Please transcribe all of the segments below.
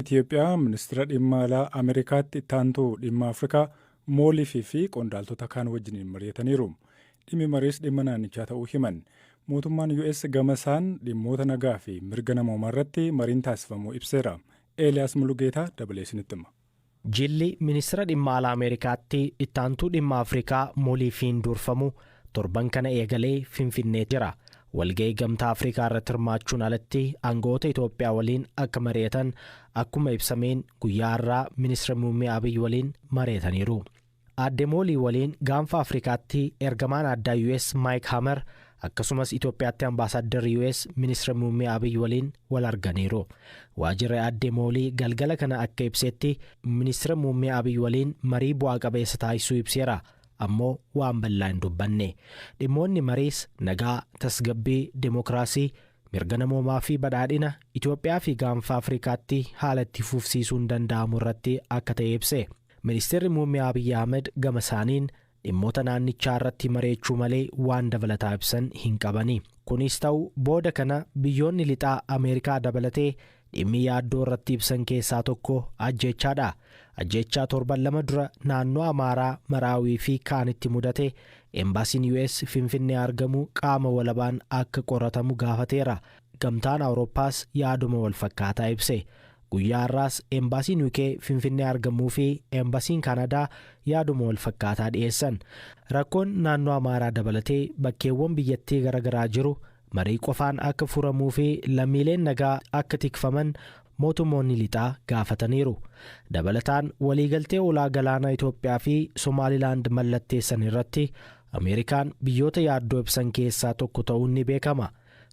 Itoophiyaa ministeera dhimma alaa Ameerikaatti ittaantuu dhimma Afrikaa Moolifii fi qondaaltota kaan wajjiniin mari'ataniiru. Dhimmi mariis dhimma naannichaa ta'uu himan. Mootummaan US gama isaan dhimmoota nagaa fi mirga namoomaa irratti mariin taasifamuu ibseera. Eeliyaas Mulugeetaa dabalee isinitti hima. Jilli ministeera dhimma alaa Ameerikaatti ittaantuu dhimma Afrikaa Mooliifiin durfamu torban kana eegalee Finfinnee jira. Walga'ii Gamtaa Afrikaa irratti hirmaachuun alatti aangawoota Itoophiyaa waliin akka mari'atan akkuma ibsameen guyyaa har'aa ministeera muummee Abiy waliin mari'ataniiru. Aadde Moolii waliin Gaanfa Afrikaatti ergamaan addaa US Maayik Hamer akkasumas Itoophiyaatti ambaasaaddarri US ministeera muummee Abiy waliin wal arganiiru. Waajjirri Aadde Moolii galgala kana akka ibsetti ministeera muummee Abiy waliin marii bu'aa qabeessa taasisuu ibseera. Ammoo waan bal'aa hin dubbanne. Dhimmoonni mariis nagaa, tasgabbii, dimokiraasii, mirga namoomaa fi badhaadhina Itoophiyaa fi Gaanfa Afrikaatti haala itti fufsiisuun danda'amu irratti akka ta'e ibse. Ministeerri muummee Abiy Ahmed gama isaaniin dhimmoota naannichaa irratti mari'achuu malee waan dabalataa ibsan hin qabani. Kunis ta'u booda kana biyyoonni lixaa Ameerikaa dabalatee dhimmi yaaddoo irratti ibsan keessaa tokko ajjeechaadha. Ajjeechaa torban 2 dura naannoo Amaaraa, Maraawii fi kaanitti mudate Embaasiin US Finfinnee argamu qaama walabaan akka qoratamu gaafateera. Gamtaan Awurooppaas yaaduma wal fakkaataa ibse. Guyyaa har'aas Embaasiin UK Finfinnee argamuu fi Embasiin Kaanadaa yaaduma wal fakkaataa dhiyeessan. Rakkoon naannoo Amaaraa dabalatee bakkeewwan biyyattii garagaraa jiru marii qofaan akka furamuu fi lammiileen nagaa akka tikfaman mootummoonni lixaa gaafataniiru. Dabalataan waliigaltee ulaa galaanaa Itoophiyaa fi Somaalilaand mallatteessan irratti Ameerikaan biyyoota yaaddoo ibsan keessaa tokko ta'uun ni beekama.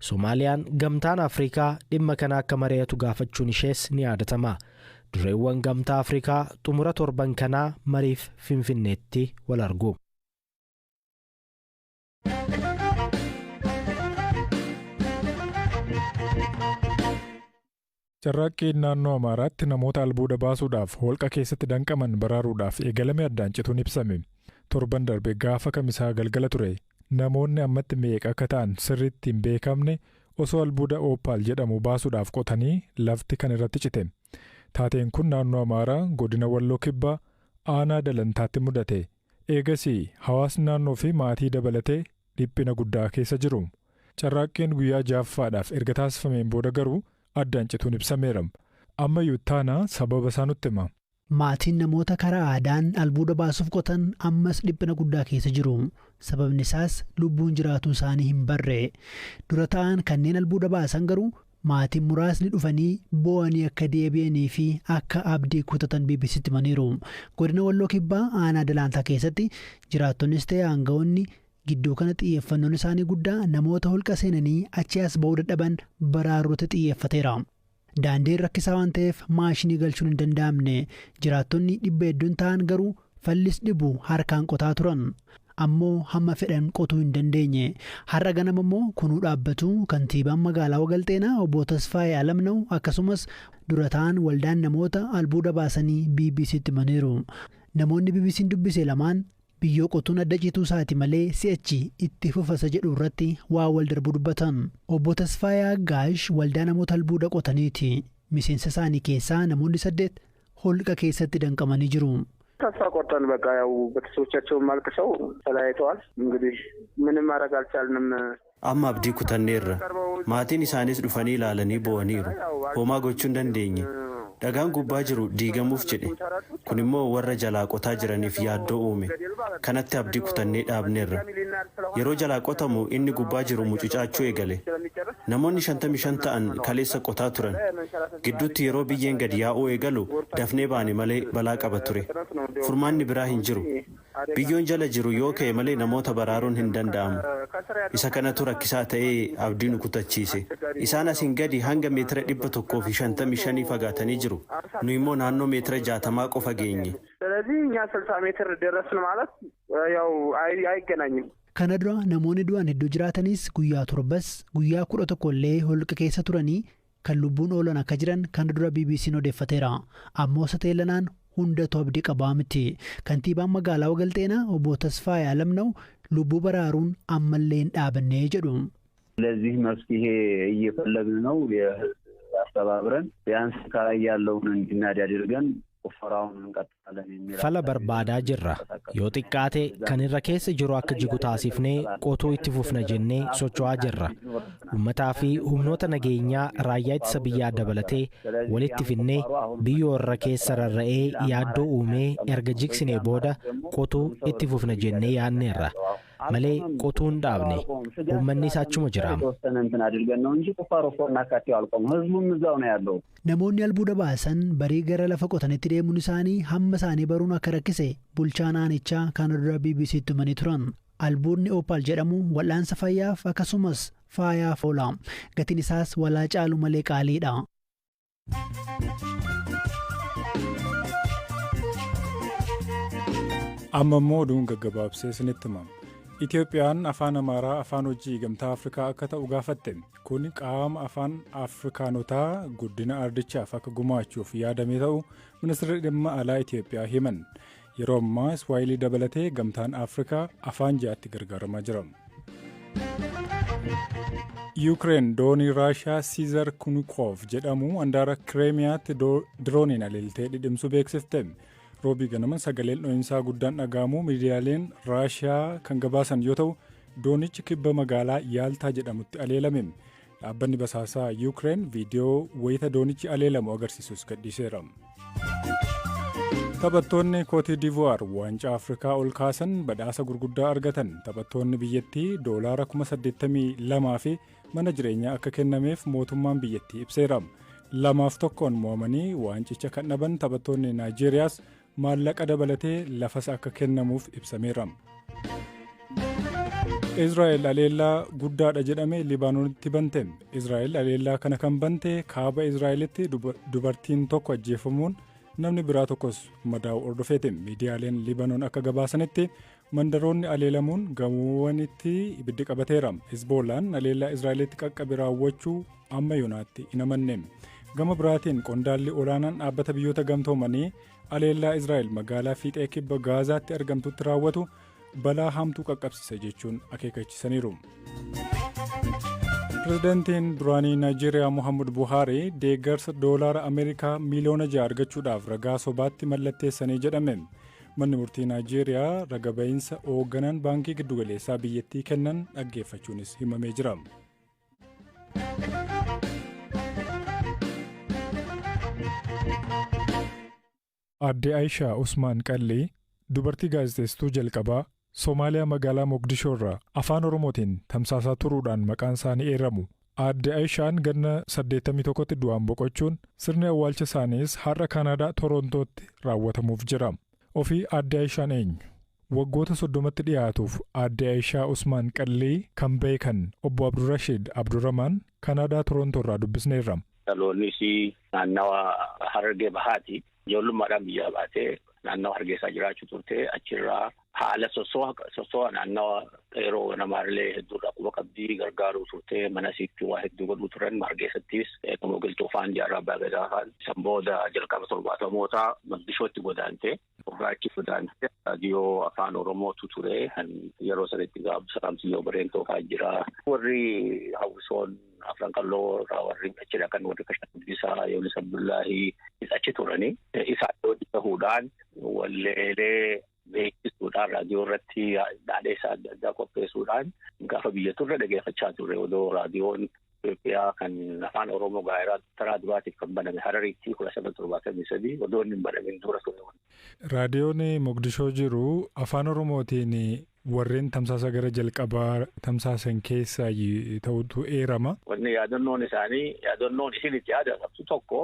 Somaaliyaan Gamtaan Afrikaa dhimma kana akka mari'atu gaafachuun ishees ni yaadatama. Dureewwan Gamtaa Afrikaa xumura torban kanaa mariif Finfinneetti wal argu. Carraaqqiin naannoo Amaaraatti namoota albuuda baasuudhaaf holqa keessatti danqaman baraaruudhaaf eegalame addaan cituun ibsame. Torban darbe gaafa Kamisaa galgala ture namoonni ammatti meeqa akka ta'an sirriitti hin beekamne osoo albuuda Ooppaal jedhamu baasuudhaaf qotanii lafti kan irratti cite. Taateen kun naannoo Amaaraa godina Walloo Kibbaa aanaa Dalantaatti mudate. Eegasii hawaasni naannoo fi maatii dabalatee dhiphina guddaa keessa jiru. Carraaqqiin guyyaa ja'affaadhaaf erga taasifameen booda garuu addaan cituun ibsameera. Ammayyuu Ittaanaa sababa isaa nutti hima. Maatiin namoota karaa aadaan albuuda baasuuf qotan ammas dhiphina guddaa keessa jiru. Sababni isaas lubbuun jiraatuu isaanii hin barre. Dura taa'aan kanneen albuuda baasan garuu maatiin muraasni dhufanii boo'anii akka deebi'anii fi akka abdii kutatan BBCtti himaniiru. Godina Walloo Kibbaa aanaa Dalaantaa keessatti jiraattonnis ta'e aanga'oonni gidduu kana xiyyeeffannoon isaanii guddaa namoota holqa seenanii achii as ba'uu dadhaban baraaruutti xiyyeeffateera. Daandiin rakkisaa waan ta'eef maashinii galchuun hin danda'amne. Jiraattonni dhibba hedduun ta'an garuu fallis dhibu harkaan qotaa turan. Ammoo hamma fedhan qotuu hin dandeenye. Har'a ganama immoo kunuu dhaabbatu kantiibaan magaalaa Wagalxeenaa obbo Tasfaayee Alamnaw akkasumas dura ta'an waldaan namoota albuuda baasanii BBCtti himaniiru. Namoonni BBC'n dubbise lamaan biyyoo qotuun adda cituu isaati malee si'achi itti fufa isa jedhu irratti waan wal darbu dubbatan. Obbo Tasfaayee Aggaash waldaa namoota albuuda qotaniiti. Miseensa isaanii keessaa namoonni 8 holqa keessatti danqamanii jiru. ተስፋ ቆርጠን በቃ ያው ቤተሰቦቻቸውን አልቅሰው ተለያይተዋል። እንግዲህ ምንም ማድረግ አልቻልንም። Amma abdii kutanneerra. Maatiin isaaniis dhufanii ilaalanii boo'aniiru. Homaa gochuu hin dandeenye. Dhagaan gubbaa jiru diigamuuf jedhe. Kun immoo warra jalaa qotaa jiraniif yaaddoo uume. Kanatti abdii kutannee dhaabneerra. Yeroo jalaa qotamu inni gubbaa jiru mucucaachuu eegale. Namoonni 55 ta'an kaleessa qotaa turan. Gidduutti yeroo biyyeen gadi yaa'uu eegalu dafnee baane malee balaa qaba ture. Furmaanni biraa hin jiru. Biyyoon jala jiru yoo ka'e malee namoota baraaruun hin danda'amu. Isa kanatu rakkisaa ta'ee abdii nu kutachiise. Isaan asiin gadi hanga meetira 155 fagaatanii jiru. Nu immoo naannoo meetira 60 qofa geenye. ስለዚህ እኛ 60 ሜትር ደረስን ማለት ያው አይገናኝም። Kana dura namoonni du'an hedduu jiraatanis guyyaa torbas guyyaa 11 illee holqa keessa turanii kan lubbuun oolan akka jiran kana dura BBC'n odeeffateera. Ammoo sateellanaan hundatu abdii qabaa miti. Kantiibaan magaalaa Wagalxeenaa obbo Tasfaayee Alamnaw lubbuu baraaruun ammallee hin dhaabannee jedhu. ለዚህ መፍትሄ እየፈለግን ነው። የህዝብ አስተባብረን ቢያንስ ከላይ ያለውን እንዲናድ አድርገን ቁፈራውን እንቀጥላለን የሚል Fala barbaadaa jirra. Yoo xiqqaate kan irra keessa jiru akka jigu taasifnee qotuu itti fufna jennee socho'aa jirra. Uummataa fi humnoota nageenyaa raayyaa ittisa biyyaa dabalatee walitti finnee biyyoo irra keessa rarra'ee yaaddoo uumee erga jigsinee booda qotuu itti fufna jennee yaadneerra. Malee qotuu hin dhaabne. Uummanni isaa achuma jira. የተወሰነ እንትን አድርገን ነው እንጂ ቁፋሮ እኮ እናካቴው አልቆም። ህዝቡም እዛው ነው ያለው። Namoonni albuuda baasan barii gara lafa qotanitti deemuun isaanii hamma isaanii baruun akka rakkise bulchaan aanichaa kan dura BBCtti himanii turan. Albuudni Opal jedhamu wal'aansa fayyaaf akkasumas faayaaf oola. Gatiin isaas walaa caalu malee qaaliidha. Amma immoo oduun gaggabaabsee isinitti himama. Itoophiyaan afaan Amaaraa afaan hojii gamtaa Afrikaa akka ta'u gaafatte. Kun qaama afaan Afrikaanotaa guddina ardichaaf akka gumaachuuf yaadame ta'u ministeerri dhimma alaa Itoophiyaa himan. Yeroo ammaa Iswaayilii dabalatee gamtaan Afrikaa afaan ja'atti gargaaramaa jira. Yuukireen doonii Raashiyaa Siizar Kunikoof jedhamu handaara Kireemiyaatti dirooniin aleeltee dhidhimsuu beeksifte. Roobii ganama sagaleen dho'insaa guddaan dhaga'amu miidiyaaleen Raashiyaa kan gabaasan yoo ta'u, doonichi kibba magaalaa Yaaltaa jedhamutti aleelame. Dhaabbanni basaasaa Yuukireen viidiyoo wayita doonichi aleelamu agarsiisus gadhiiseera. Taphattoonni Kootii Diivuwaar waancaa Afrikaa ol kaasan badhaasa gurguddaa argatan. Taphattoonni biyyattii doolaara 82,000 fi mana jireenyaa akka kennameef mootummaan biyyattii ibseera. 2-1 mo'amanii waancicha kan dhaban taphattoonni Naayijeeriyaas maallaqa dabalatee lafas akka kennamuuf ibsameera. Israa'el aleellaa guddaadha jedhame Libaanoonitti bante. Israa'el aleellaa kana kan bante kaaba Israa'elitti dubartiin tokko ajjeefamuun namni biraa tokkos madaa'u hordofeeti. Miidiyaaleen Libaanoon akka gabaasanitti mandaroonni aleelamuun gamoowwanitti ibiddi qabateera. Hizboollaan aleellaa Israa'elitti qaqqabe raawwachuu amma yoonaatti hin amanne. Gama biraatiin qondaalli olaanaan dhaabbata biyyoota gamtoomanii aleellaa Israa'el magaalaa fiixee kibba Gaazaatti argamtutti raawwatu balaa hamtuu qaqqabsiisa jechuun akeekkachiisaniiru. Pirezidaantiin duraanii Naayijeeriyaa Muhammad Buhaari deeggarsa doolaara Ameerikaa miiliyoona 6 argachuudhaaf ragaa sobaatti mallatteessanii jedhame. Manni murtii Naayijeeriyaa raga ba'iinsa hoogganaan baankii giddugaleessaa biyyattii kennan dhaggeeffachuunis himamee jira. Aadde Aayishaa Usmaan Qallii dubartii gaazexeessituu jalqabaa Somaaliyaa magaalaa Mogadishoo irraa afaan Oromootiin tamsaasaa turuudhaan maqaan isaanii eeramu. Aadde Aayishaan ganna 81tti du'aan boqochuun sirni awwaalcha isaaniis har'a Kaanaadaa Torontootti raawwatamuuf jira. Ofii Aadde Aayishaan eenyu? Waggoota 30tti dhiyaatuuf Aadde Aayishaa Usmaan Qallii kan beekan obbo Abdurrashiid Abdurramaan Kaanaadaa Torontoo irraa dubbisneerra. Dhaloonni isii naannawa Harargee Bahaati. Ijoollummaadhaan biyyaa baatee naannawa Hargeysaa jiraachuu turte. Achirraa haala sossoo'a naannawa qeeroo namaallee hedduurraa quba qabdii gargaaruu turte. Mana isiitti waa hedduu godhuu turan Hargeessattis Gamoo Faan Jaarraa Abbaa Gadaa faan. San booda jalqaba 70mootaa Mogadishootti godaante. Gurraachi godaante raadiyoo afaan Oromootu ture. Kan yeroo sanitti Abdusalaam Bareentoo fa'aa jira. Warri hawwisoon Afran Qalloo irraa warri achi dhaqan warri Kashaan Guddisaa, Yoonis Abdullaahii achi turani. Isaan ta'uudhaan walleelee beeksisuudhaan raadiyoo irratti dhaadheessaa adda addaa qopheessuudhaan gaafa biyya turre dhageeffachaa turre odoo raadiyoon Itoophiyaa kan afaan Oromoo gaayiraa taraa duraatiif kan baname Harariitti 1973 odoo inni hin banamin dura ture. Raadiyoon Mogadishoo jiru afaan Oromootiin warreen tamsaasa gara jalqabaa tamsaasan keessaa ta'utu eerama. Wanni yaadannoon isaanii yaadannoon isin itti yaadatamtu tokko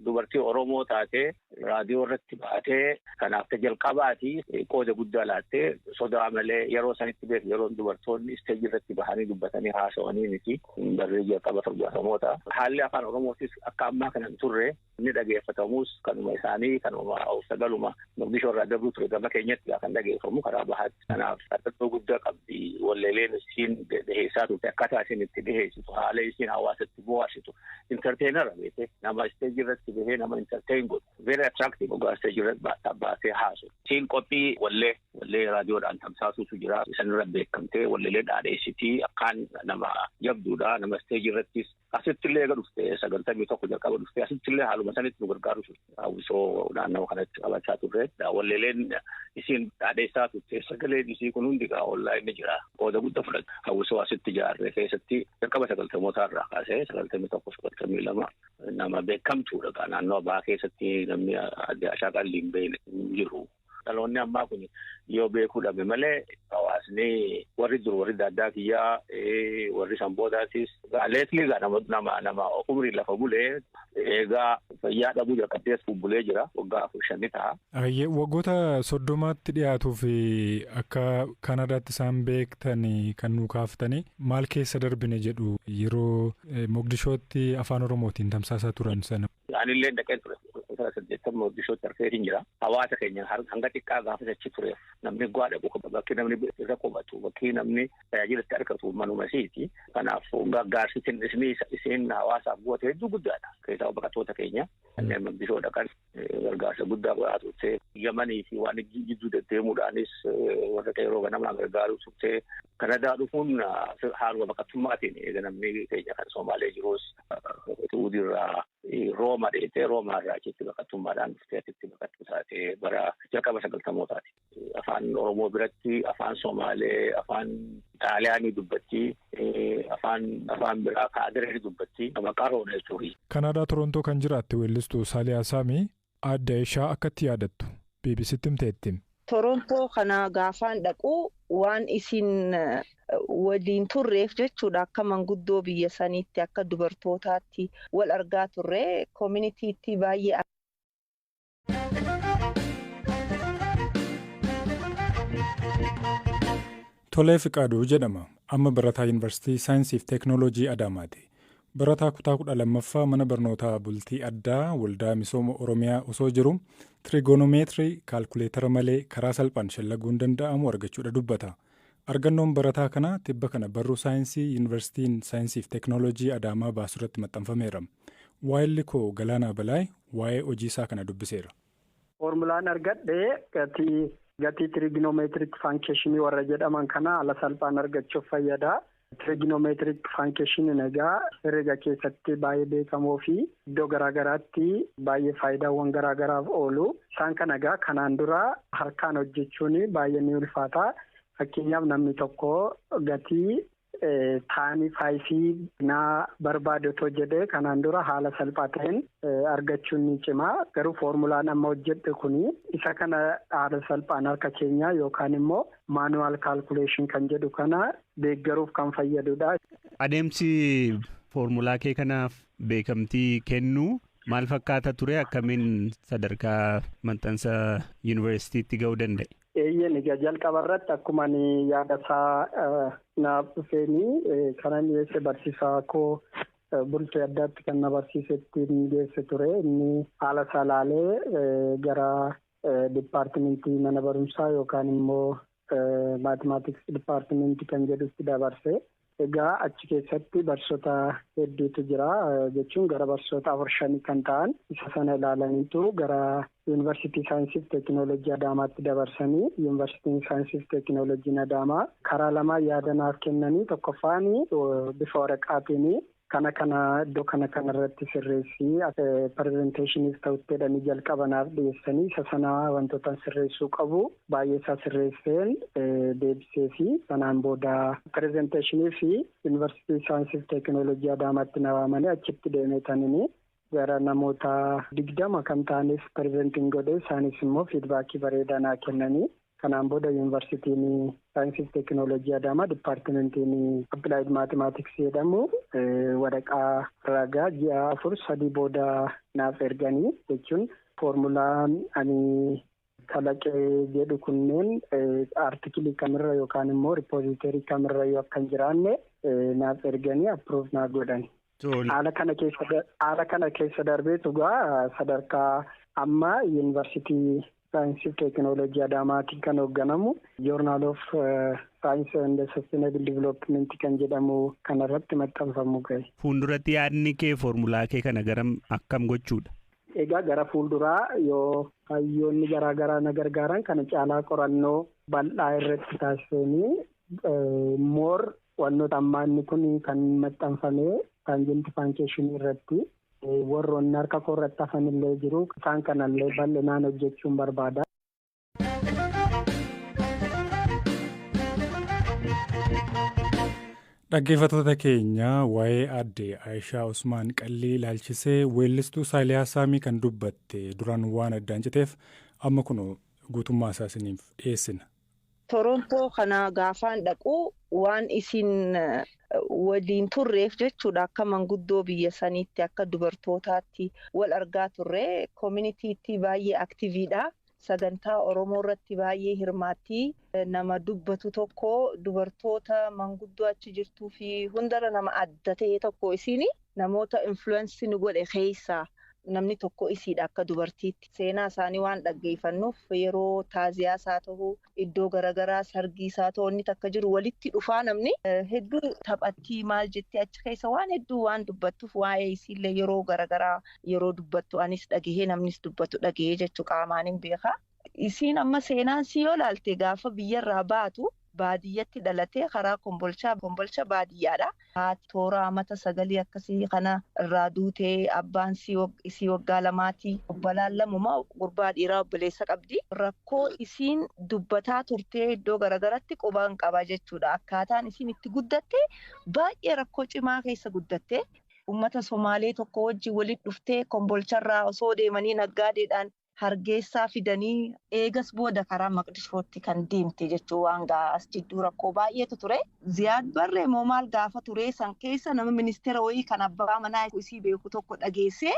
dubartii Oromoo taatee raadiyoo irratti baatee kanaaf jalqabaati qooda guddaa laattee sodaa malee yeroo sanitti beeku yeroo dubartoonni isteejii irratti bahanii dubbatanii haasawanii miti barree jalqaba 70moota. Haalli afaan Oromootis akka ammaa kana hin turre inni dhageeffatamus kanuma isaanii kanuma sagaluma Mogadishoo irraa dabruu ture gama keenyatti kan dhageeffamu karaa bahaatti. Kanaaf yaadannoo guddaa qabdi walleeleen isiin dhiheessaa turte akkaataa isin itti dhiheessitu haala isiin hawaasatti bohaarsitu entertainer beekte nama isteejii irratti bahee nama entertain godhu very Very attractive ogaa stage baasee haasu. Siin qophii wallee raadiyoodhaan tamsaasuutu jira. Isanirra beekamtee walleelee dhaadheessitii akkaan nama jabduudha. Nama stage irrattis asitti illee eega dhuftee 91 jalqaba dhuftee asitti illee haaluma sanitti nu gargaaru turte. Hawwisoo naannoo kanatti qabachaa turre. Walleeleen isiin dhaadheessaa turte, sagaleen isii kun hundi gaa online jira. Qooda guddaa fudhate. Hawwisoo asitti ijaarre keessatti jalqaba 90mootaa irraa kaasee 91, 92 nama beekamtuudha gaa naannoo bahaa keessatti namni adde Ashaa Qallii hin beekne hin jiru. Dhaloonni ammaa kun yoo beekuu dhabe malee, hawaasni warri dur, warri daaddaa kiyyaa, warri sanbootaatis leetli gaa nama umrii lafa bulee eegaa fayyaa dhabuu jalqabdees bubbulee jira, waggaa afur shani ta'a. Ayyee, waggoota 30tti dhiyaatuuf akka Kanadaatti isaan beektan kan nu kaaftanii maal keessa darbine jedhu yeroo Mogadishootti afaan Oromootiin tamsaasaa turan sana. Anillee dhaqee ture. 80 Mogadishootti arfeetiin jira. Hawaasa keenya hanga xiqqaa gaafas achi tureef namni gu'aa dhaqu, bakki namni irra qubatu, bakki namni tajaajila itti argatu manuma isiiti. Kanaaf gargaarsi isiin hawaasaaf goote hedduu guddaadha. Keessaa baqattoota keenya kanneen Mogadishoo dhaqan gargaarsa guddaa godhaa turte. Yamanii fi waan jidduu deddeemuudhaanis warra qeerroo ganamaa gargaaruu turte. Kanadaa dhufuun haaluma baqattummaatiin eega namni keenya kan Somaalee jirus Suudiirraa Rooma dheetee, Roomaa irraa achitti baqattummaadhaan dhuftee asitti baqattuu taate bara jalqaba 90mootaati. Afaan Oromoo biratti afaan Somaalee, afaan Xaaliyaanii dubbatti, afaan biraa Kaadiree dubbatti, nama qaroodha jechuudha. Kanaadaa Torontoo kan jiraatte weellistuu Saaliyaa Saamii adda Aishaa akkatti yaadattu BBCtti himteetti. Torontoo kana gaafaan dhaqu waan isin waliin turreef jechuudha, akka manguddoo biyya saniitti, akka dubartootaatti wal argaa turre, communityitti baay'ee. Tolee Fiqaaduu jedhama. Amma barataa Yuunivarsiitii Saayinsii fi Teeknooloojii Adaamaati. Barataa kutaa 12ffaa mana barnootaa bultii addaa Waldaa Misooma Oromiyaa osoo jiru tirigonomeetirii kaalkuleetara malee karaa salphaan shallaguun danda'amu argachuudha dubbata. Argannoon barataa kanaa tibba kana barruu saayinsii Yuunivarsiitiin Saayinsii fi Teeknooloojii Adaamaa baasu irratti maxxanfameera. Waayilli koo Galaanaa Balaay waa'ee hojii isaa kana dubbiseera. Foormulaan argadhe gatii trigonometric functionii warra jedhaman kana haala salphaan argachuuf fayyada. Trigonometric functioniin egaa herrega keessatti baay'ee beekamoo fi iddoo garaagaraatti baay'ee faayidaawwan garaagaraaf oolu. Isaan kana egaa kanaan dura harkaan hojjechuun baay'ee ni ulfaata. Fakkeenyaaf, namni tokko gatii tan five naa barbaade otoo jedhee, kanaan dura haala salphaa ta'een argachuun ni cima. Garuu foormulaan amma hojjedhe kuni isa kana haala salphaan harka keenyaa yookaan immoo manual calculation kan jedhu kana deeggaruuf kan fayyadudha. Adeemsi foormulaa kee kanaaf beekamtii kennuu maal fakkaata ture? Akkamiin sadarkaa maxxansa yuunivarsiitiitti ga'uu danda'e? Eeyyeen, egaa jalqaba irratti akkuma ani yaada isaa naaf dhufeenii kanan dhiyeesse barsiisaa koo bultii addaatti kan na barsiisetti geesse ture. Inni haala isaa laalee gara dipaartimentii mana barumsaa yookaan immoo mathematics departmentii kan jedhutti dabarse. Egaa achi keessatti barsiisota hedduutu jira, jechuun gara barsiisota afur shanii kan ta'an isa sana ilaalaniitu gara Yuunivarsiitii Saayinsii fi Teekinooloojii Adaamaatti dabarsanii, Yuunivarsiitiin Saayinsii fi Teekinooloojiin Adaamaa karaa lamaa yaada naaf kennanii, tokkoffaan bifa waraqaatiin kana kana iddoo kana kana irratti sirreessii presentationiif ta'utti jedhanii jalqaba naaf dhiyeessanii, isa sana wantoota sirreessuu qabu baay'ee isaa sirreesseen deebisee fi sanaan booda presentationii fi Yuunivarsiitii Saayinsii fi Teekinooloojii Adaamaatti na waamanii achitti deemetaniini gara namoota 20 kan ta'aniif presenting godhe. Isaanis immoo feedbackii bareedaa naa kennanii, kanaan booda Yuunivarsiitiin Saayinsii fi Teekinooloojii Adaamaa dipaartimentiin Applied Mathematics jedhamu waraqaa ragaa ji'a 4 3 booda naaf erganii, jechuun foormulaan ani kalaqee jedhu kunneen articleii kamirra yookaan immoo repository kamirra yoo akka hin jiraanne naaf erganii approve naa godhan. Haala kana keessa darbeetu gaa sadarkaa amma Yuunivarsiitii Saayinsii fi Teekinooloojii Adaamaatiin kan hoogganamu Journal of Science and Sustainable Development kan jedhamu kanarratti maxxanfamu gahe. Fuulduratti yaadni kee foormulaa kee kana garam akkam gochuudha? Egaa gara fuulduraa yoo hayyoonni garaagaraa na gargaaran kana caalaa qorannoo bal'aa irratti taasisanii more wannoota ammaa inni kun kan maxxanfame tangent function irratti, warroonni harka koo irratti hafan illee jiru. Isaan kanallee bal'inaan hojjechuun barbaada. Dhaggeeffattoota keenya, waa'ee aadde Aayishaa Usmaan Qallii ilaalchisee weellistuu Saaliyaa Saamii kan dubbatte duraan waan addaan citeef amma kun guutummaa isaa isiniif dhiyeessina. Torontoo kana gaafaan dhaqu waan isin waliin turreef jechuudha, akka manguddoo biyya saniitti, akka dubartootaatti wal argaa turre. Communityitti baay'ee activeiidha. Sagantaa Oromoo irratti baay'ee hirmaatti. Nama dubbatu tokko, dubartoota manguddoo achi jirtuu fi hundarra nama adda ta'e tokko isiin namoota influence nu godhe keessaa namni tokko isiidha akka dubartiitti. Seenaa isaanii waan dhaggeeffannuuf yeroo taaziyaas haa ta'u, iddoo garaagaraa sargiis haa ta'u, inni takka jiru walitti dhufaa, namni hedduu taphattii, maal jettee achi keessa waan hedduu waan dubbattuuf, waa'ee isiillee yeroo garaagaraa yeroo dubbattu anis dhagahee, namnis dubbatu dhagahee jechuu, qaamaan hin beeka. Isiin amma seenaan si yoo laalte, gaafa biyyarraa baatu baadiyyatti dhalatee karaa Kombolchaa, Kombolcha baadiyyaadha. Haati toora amata 9 akkasii kana irraa duutee, abbaan isii waggaa 2ti. Obbolaan lamuma, gurbaa dhiiraa obboleessa qabdi. Rakkoo isiin dubbataa turtee iddoo garaagaratti quban qaba jechuudha. Akkaataan isiin itti guddatte baay'ee rakkoo cimaa keessa guddatte. Uummata Somaalee tokko wajjin walitti dhuftee Kombolcharraa osoo deemanii naggaadeedhaan Hargeysaa fidanii, eegas booda karaa Maqdishootti kan deemte jechuun waan as jidduu rakkoo baay'eetu ture. Ziyaad Barree moo maal gaafa ture san keessa nama ministeera wayii kan abbaa manaa isii beeku tokko dhageessee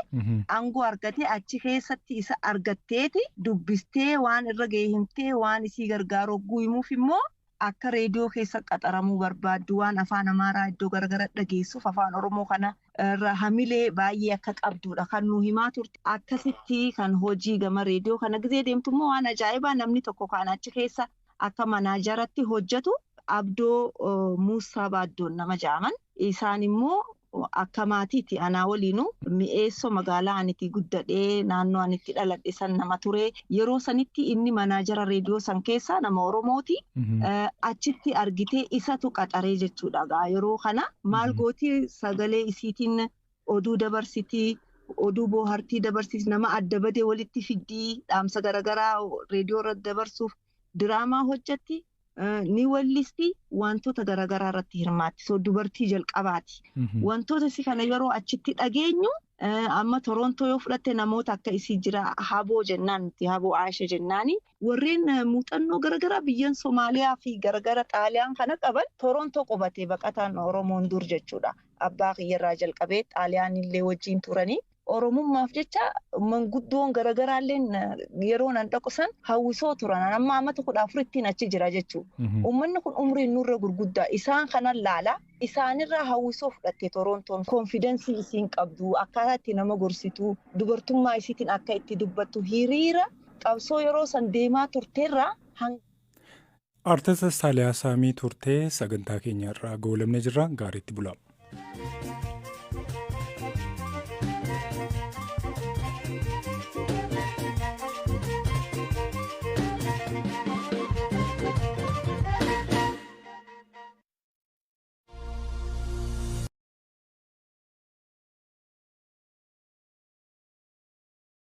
aangoo argatee, achi keessatti isa argatteeti dubbistee, waan irra ga'e himtee, waan isii gargaaru hogguu himuuf immoo akka reediyoo keessa qaxaramuu barbaaddu, waan afaan Amaaraa iddoo garagara dhageessuuf, afaan Oromoo kana irra hamilee baay'ee akka qabdudha kan nu himaa turte. Akkasitti kan hojii gama reediyoo kana gizee deemtu immoo waan ajaa'ibaa, namni tokko kan achi keessa akka manaajaratti hojjetu, Abdoo Muusaa Baaddoon nama jaaman, isaan immoo akka maatiiti anaa waliinu. Mi'eessoo magaalaa anitti guddadhee, naannoo anitti dhaladhe san nama ture. Yeroo sanitti inni manaajara reediyoo san keessaa nama Oromooti. Achitti argitee isatu qaxaree jechuudha. Yeroo kana maal gooti? Sagalee isiitiin oduu dabarsitii, oduu boohartii dabarsiis, nama adda badee walitti fiddii, dhaamsa garaagaraa reediyoo irratti dabarsuuf diraamaa hojjetti. Ni wallisti, wantoota garaagaraa irratti hirmaatti. So dubartii jalqabaati. Wantoota si kana yeroo achitti dhageenyu, amma Torontoo yoo fudhatte namoota akka isii jira, Haboo jennaan nuti, Haboo Aisha jennaani. Warreen muuxannoo garaagaraa biyyan Somaaliyaa fi garagara Xaaliyaan kana qaban Torontoo qubatee baqataan Oromoon dur jechuudha. Abbaa kiyyarraa jalqabee Xaaliyaan illee wajjin turanii. Oromummaaf jecha manguddoon garaagaraallee yeroo nan dhaqu san hawwisoo turan. Amma amata 14ttiin achi jira jechuudha. Uummanni kun umriin nurra gurguddaa, isaan kanan laala. Isaanirraa hawwisoo fudhatte Torontoon. Confidence isiin qabdu, akkaataa itti nama gorsitu, dubartummaa isiitiin akka itti dubbattu, hiriira qabsoo yeroo san deemaa turteerraa hanga. Artist Saaliyaa Saamii turtee. Sagantaa keenya irraa goolabnee jirra. Gaariitti bula.